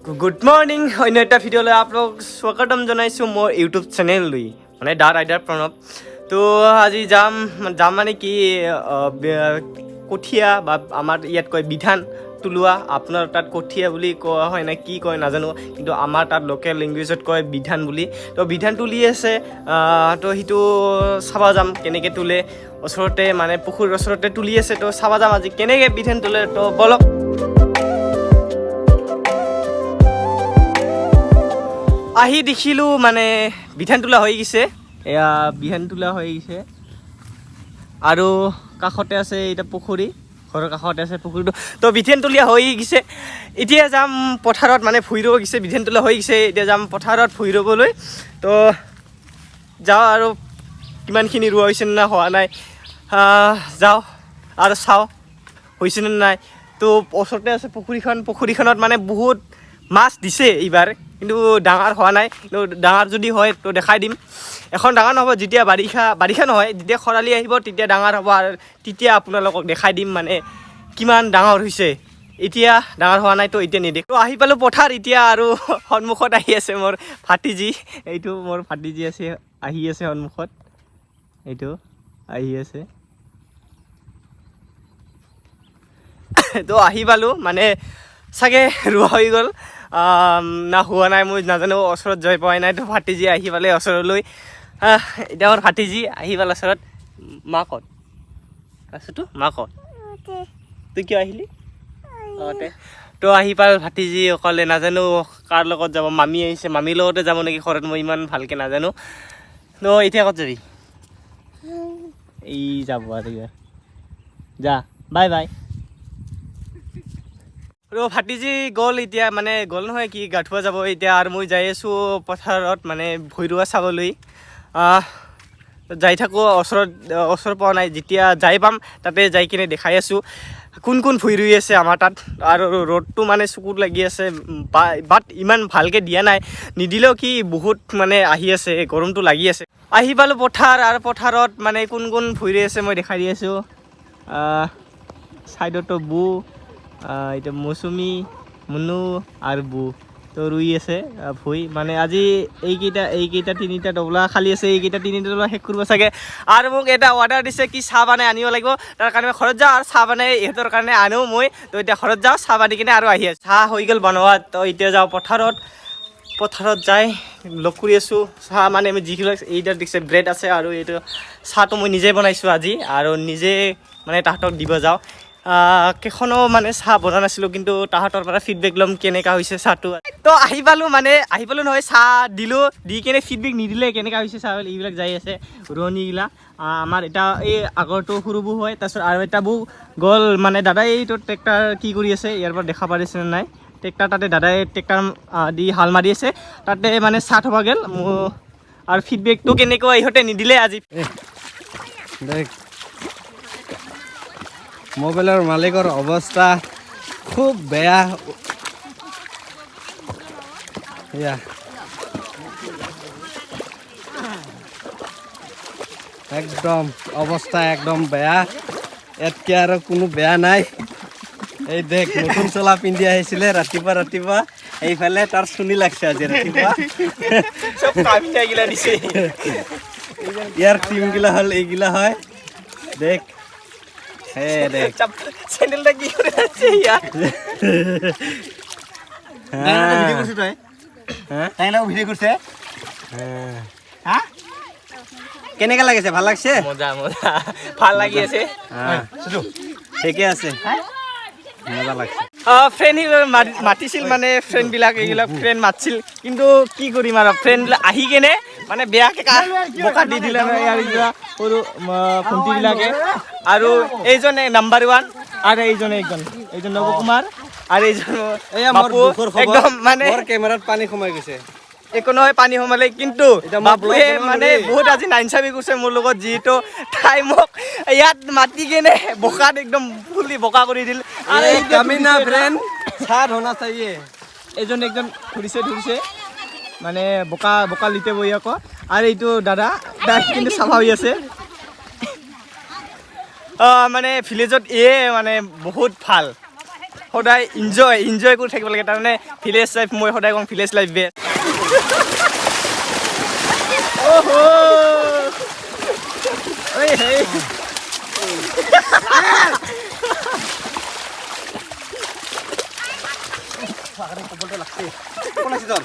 Good morning, অন্য এটা ভিডিঅ'লৈ আপোনালোক স্বাগতম জনাইছোঁ মোৰ ইউটিউব চেনেললৈ, মানে দা ৰাইডাৰ প্ৰণৱ। তো আজি যাম যাম মানে কি, কঠীয়া বা আমাৰ ইয়াত কয় বিধান তোলোৱা। আপোনাৰ তাত কঠীয়া বুলি কোৱা হয় নে কি কয় নাজানো, কিন্তু আমাৰ তাত লোকেল লেংগুৱেজত কয় বিধান বুলি। তো বিধান তুলি আছে, তো সেইটো চাব যাম কেনেকৈ তোলে। ওচৰতে মানে পুখুৰীৰ ওচৰতে তুলি আছে, তো চাব যাম আজি কেনেকৈ বিধান তোলে। তো ব'লক। আহি দেখিলোঁ মানে বিধান তোলা হৈ গৈছে, এয়া বিধান তোলা হৈ গৈছে। আৰু কাষতে আছে এতিয়া পুখুৰী, ঘৰৰ কাষতে আছে পুখুৰীটো। তো বিধান তুলীয়া হৈ গৈছে, এতিয়া যাম পথাৰত, মানে ভুঁই ৰুব গৈছে। বিধান তোলা হৈ গৈছে, এতিয়া যাম পথাৰত ভুঁই ৰুবলৈ। তো যাওঁ আৰু কিমানখিনি ৰোৱা হৈছে নে হোৱা নাই, যাওঁ আৰু চাওঁ হৈছেনে নাই। তো ওচৰতে আছে পুখুৰীখন, পুখুৰীখনত মানে বহুত মাছ দিছে এইবাৰ, কিন্তু ডাঙৰ হোৱা নাই। কিন্তু ডাঙৰ যদি হয় তো দেখাই দিম। এখন ডাঙৰ নহ'ব, যেতিয়া বাৰিষা, বাৰিষা নহয়, যেতিয়া খৰালি আহিব তেতিয়া ডাঙৰ হ'ব, আৰু তেতিয়া আপোনালোকক দেখাই দিম মানে কিমান ডাঙৰ হৈছে। এতিয়া ডাঙৰ হোৱা নাই, তো এতিয়া নেদেখো। তো আহি পালোঁ পথাৰ এতিয়া, আৰু সন্মুখত আহি আছে মোৰ ভাতিজী। এইটো মোৰ ভাতিজী আছে, আহি আছে সন্মুখত, এইটো আহি আছে। তো আহি পালোঁ, মানে চাগে ৰোৱা হৈ গ'ল না হোৱা নাই মই নাজানো, ওচৰত যাই পোৱাই নাই। তো ভাতিজী আহি পালে ওচৰলৈ। এতিয়া মোৰ ভাতিজী আহি পালে ওচৰত। মা ক'ত আছোতো? মা ক'ত? তুই কিয় আহিলি? অঁ, তো আহি পাল ভাতিজী অকলে, নাজানো কাৰ লগত যাব। মামী আহিছে, মামীৰ লগতে যাব নেকি ঘৰত, মই ইমান ভালকৈ নাজানো। তো এতিয়া ক'ত যাবি? এই যাব আৰু যা, বাই বাই। আৰু ভাতিজী গ'ল এতিয়া, মানে গ'ল নহয় কি গা ধুৱা যাব এতিয়া। আৰু মই যাই আছোঁ পথাৰত, মানে ভুঁই ৰোৱা চাবলৈ। যাই থাকোঁ, ওচৰত ওচৰ পোৱা নাই, যেতিয়া যাই পাম তাতে যাই কিনে দেখাই আছোঁ কোন কোন ভুঁই ৰুই আছে আমাৰ তাত। আৰু ৰ'দটো মানে চকুত লাগি আছে, বাট ইমান ভালকৈ দিয়া নাই, নিদিলেও কি বহুত মানে আহি আছে, গৰমটো লাগি আছে। আহি পালোঁ পথাৰ, আৰু পথাৰত মানে কোন কোন ভুঁই ৰুই আছে মই দেখাই দি আছোঁ। ছাইডতো বু, এতিয়া মৌচুমী, মুনু আৰু বু তো ৰুই আছে ভুঁই। মানে আজি এইকেইটা এইকেইটা তিনিটা ডবলা খালী আছে, এইকেইটা তিনিটা ডবলা শেষ কৰিব চাগে। আৰু মোক এটা অৰ্ডাৰ দিছে কি চাহ বনাই আনিব লাগিব, তাৰ কাৰণে মই ঘৰত যাওঁ আৰু চাহ বনাই ইহঁতৰ কাৰণে আনো মই। তো এতিয়া ঘৰত যাওঁ, চাহ বানি কিনে আৰু আহি আছোঁ। চাহ হৈ গ'ল বনোৱা, তো এতিয়া যাওঁ পথাৰত। পথাৰত যাই লগ কৰি আছোঁ। চাহ মানে আমি যিবিলাক এইটা দিছে ব্ৰেড আছে, আৰু এইটো চাহটো মই নিজে বনাইছোঁ আজি, আৰু নিজে মানে তাহাঁতক দিব যাওঁ। কেইখনো মানে চাহ বনোৱা নাছিলোঁ, কিন্তু তাহাঁতৰ পৰা ফিডবেক ল'ম কেনেকুৱা হৈছে চাহটো। তো আহি পালোঁ, মানে আহি পালোঁ নহয়, চাহ দিলোঁ, দি কেনে ফিডবেক নিদিলে কেনেকুৱা হৈছে চাহ। এইবিলাক যাই আছে ৰোৱনীগিলা। আমাৰ এটা এই আগৰটো সৰু বৌ হয়, তাৰপিছত আৰু এটা বৌ গ'ল। মানে দাদাই এইটো ট্ৰেক্টাৰ কি কৰি আছে ইয়াৰ পৰা দেখা পাৰিছেনে নাই? ট্ৰেক্টাৰ তাতে দাদাই ট্ৰেক্টাৰ দি হাল মাৰি আছে, তাতে মানে চাহ থ'ব গ'ল মোৰ। আৰু ফিডবেকটো কেনেকুৱা ইহঁতে নিদিলে আজি। দেখ, মোবাইলৰ মালিকৰ অৱস্থা খুব বেয়া। এয়া একদম অৱস্থা একদম বেয়া, ইয়াতকৈ আৰু কোনো বেয়া নাই। এই দেখ, নতুন চোলা পিন্ধি আহিছিলে ৰাতিপুৱা ৰাতিপুৱা, এইফালে তাৰ চুনি লাগছে আজি ৰাতিপুৱা। চব কামিনীগিলা দিছে। ইয়াৰ টিমগিলা হ'ল এইগিলা হয়। দেখ, হে দেখ। চেনেলটা কি করে আছে ইয়ার? হ্যাঁ? কেনেকা লাগিছে? ভাল লাগছে? মজা মজা, ভাল লাগি আছে। ঠিকে আছে, মজা লাগছে। ফ্ৰেণ্ড মাতিছিল, মানে ফ্ৰেণ্ডবিলাক এইবিলাক ফ্ৰেণ্ড মাতিছিল, কিন্তু কি কৰিম আৰু ফ্ৰেণ্ডবিলাক আহি কেনে মানে বেয়াকে বোকা দি দিলে মানে ইয়াৰ কিবা সৰু ভণ্টিবিলাকে। আৰু এইজনে নাম্বাৰ 1, আৰু এইজনে একজন, এইজন নৱকুমাৰ, আৰু এইজন এয়া মোৰ বাপু। দুখৰ খবৰ। একদম মানে মোৰ কেমেৰাত পানী সোমাই গৈছে। একো নহয় পানী সোমালে, কিন্তু এতিয়া মই বাপুৱে ব্লগ বনাব মানে নোৱাৰি। বহুত আজি নাইনচাবি কৰিছে মোৰ লগত, যিহেতু তাই মোক ইয়াত মাতি কেনে বোকাত একদম ফুলি বোকা কৰি দিল। আৰু এই এইটো কামিনা ধৰিছে ফ্ৰেণ্ড সাত হোনা চাহিয়ে। এইজন একজন ধৰিছে ধৰিছে মানে বোকা বোকা লিতে বহি আকৌ। আৰু এইটো দাদা, দাদা কিন্তু চাফা হৈ আছে। মানে ভিলেজত এয়ে মানে বহুত ভাল। সদায় ইনজয় ইনজয় কৰি থাকিব লাগে। তাৰমানে ভিলেজ লাইফ, মই সদায় কওঁ ভিলেজ লাইফ বেষ্ট। অহ, ঐ হেই।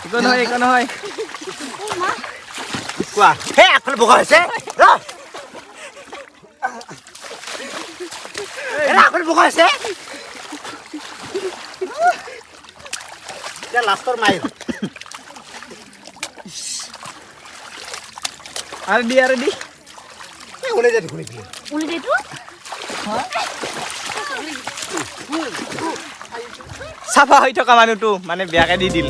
একো নহয়, একো নহয়। কোৱা, সেই আগফালে বগা হৈছে। আগফালে বগা হৈছে। এতিয়া লাষ্টৰ মাইল। আৰু দি, আৰু দি। ওলাই যায় দেখোন এইফালে। উলি দে তো। চাফা হৈ থকা মানুহটো মানে বেয়াকে দি দিল।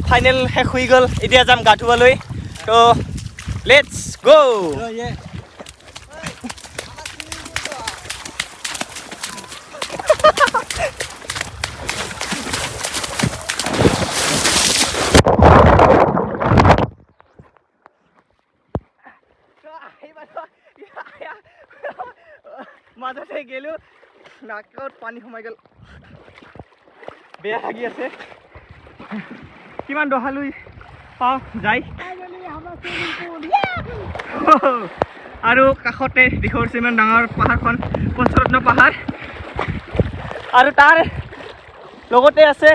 ফাইনেল শেষ হৈ গ'ল, এতিয়া যাম গা ধুবলৈ। তো let's গ'। মাজতে গেলো, নাকত পানী সোমাই গ'ল, বেয়া লাগি আছে। কিমান দহালৈ পাওঁ যায়। আৰু কাষতে দেখিছে ইমান ডাঙৰ পাহাৰখন, পঞ্চৰত্ন পাহাৰ, আৰু তাৰ লগতে আছে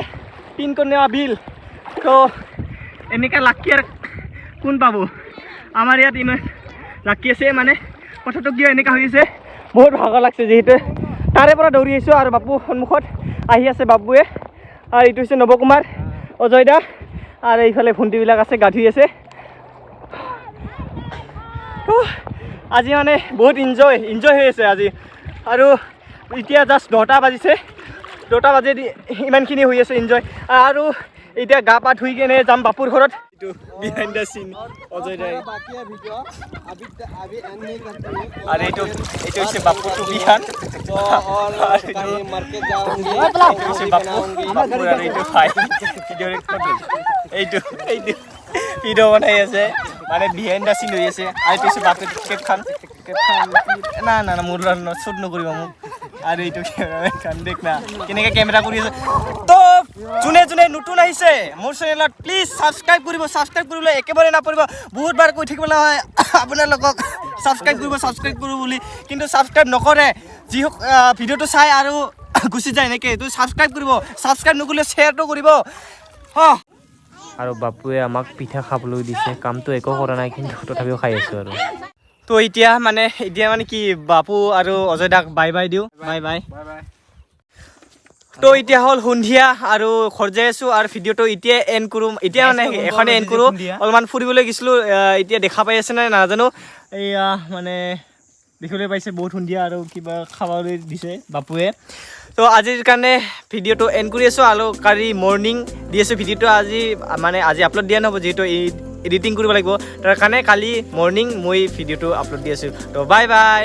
তিনকোণীয়া বিল। তো এনেকুৱা লাকি আৰু কোন পাব? আমাৰ ইয়াত ইমান লাকি আছে। মানে কথাটো কিয় এনেকুৱা হৈ আছে, বহুত ভাগৰ লাগছে যিহেতু তাৰে পৰা দৌৰি আহিছোঁ। আৰু বাপু সন্মুখত আহি আছে বাপুৱে, আৰু এইটো হৈছে নৱকুমাৰ, অজয় দা, আৰু এইফালে ভণ্টিবিলাক আছে, গা ধুই আছে। আজি মানে বহুত ইনজয় ইনজয় হৈ আছে আজি। আৰু এতিয়া জাষ্ট 10টা বাজিছে, 10টা বাজি ইমানখিনি হৈ আছে ইনজয়। আৰু এতিয়া গা পা ধুই কেনে যাম বাপুৰ ঘৰত। এইটো বিহাইণ্ড the চিন অজয় দাই। আৰু এইটো হৈছে বাপুৰ টুপিখান। এইটো হৈছে বাপু, বাপুৰ আৰু এইটো ভাই ভিডিঅ' ৰেকৰ্ড, এইটো ভিডিঅ' বনাই আছে, মানে বিহাইণ্ড the চিন হৈ আছে। আৰু এইটো হৈছে বাপুৰ কেপখান, কেপখান না না না, মোৰ শ্বুট নকৰিব মোক। আৰু এইটো কেমেৰামেন দেখ না কেনেকৈ কেমেৰা কৰি আছে। তো যোনে যোনে নতুন আহিছে মোৰ চেনেলত, প্লিজ ছাবস্ক্ৰাইব কৰিব। ছাবস্ক্ৰাইব কৰিবলৈ একেবাৰে নাপাহৰিব। বহুত বাৰ কৈ থাকিবলৈ হয় আপোনালোকক ছাবস্ক্ৰাইব কৰিব, ছাবস্ক্ৰাইব কৰিব বুলি, কিন্তু ছাবস্ক্ৰাইব নকৰে। যি ভিডিঅ'টো চাই আৰু গুচি যায় এনেকৈ। তো ছাবস্ক্ৰাইব কৰিব, ছাবস্ক্ৰাইব নকৰিলে শ্বেয়াৰটো কৰিব। আৰু বাপুৱে আমাক পিঠা খাবলৈ দিছে। কামটো একো কৰা নাই, কিন্তু তথাপিও খাই আছোঁ আৰু। তো এতিয়া মানে কি, বাপু আৰু অজয় দাক বাই বাই দিওঁ। Bye bye. তো এতিয়া হ'ল সন্ধিয়া আৰু ঘৰ যাই আছোঁ আৰু ভিডিঅ'টো এতিয়া এণ্ড কৰোঁ। এতিয়া মানে এখনে এণ্ড কৰোঁ। অলপমান ফুৰিবলৈ গৈছিলোঁ, এতিয়া দেখা পাই আছে নাই নাজানো। এইয়া মানে দেখিবলৈ পাইছে বহুত সন্ধিয়া আৰু কিবা খাবলৈ দিছে বাপুৱে। তো আজিৰ কাৰণে ভিডিঅ'টো এণ্ড কৰি আছোঁ আৰু কালি মৰ্ণিং দি আছোঁ ভিডিঅ'টো। আজি মানে আজি আপলোড দিয়া নহ'ব, যিহেতু এডিটিং কৰিব লাগিব, তাৰ কাৰণে কালি মৰ্ণিং মই ভিডিঅ'টো আপলোড দি আছোঁ। তো বাই বাই।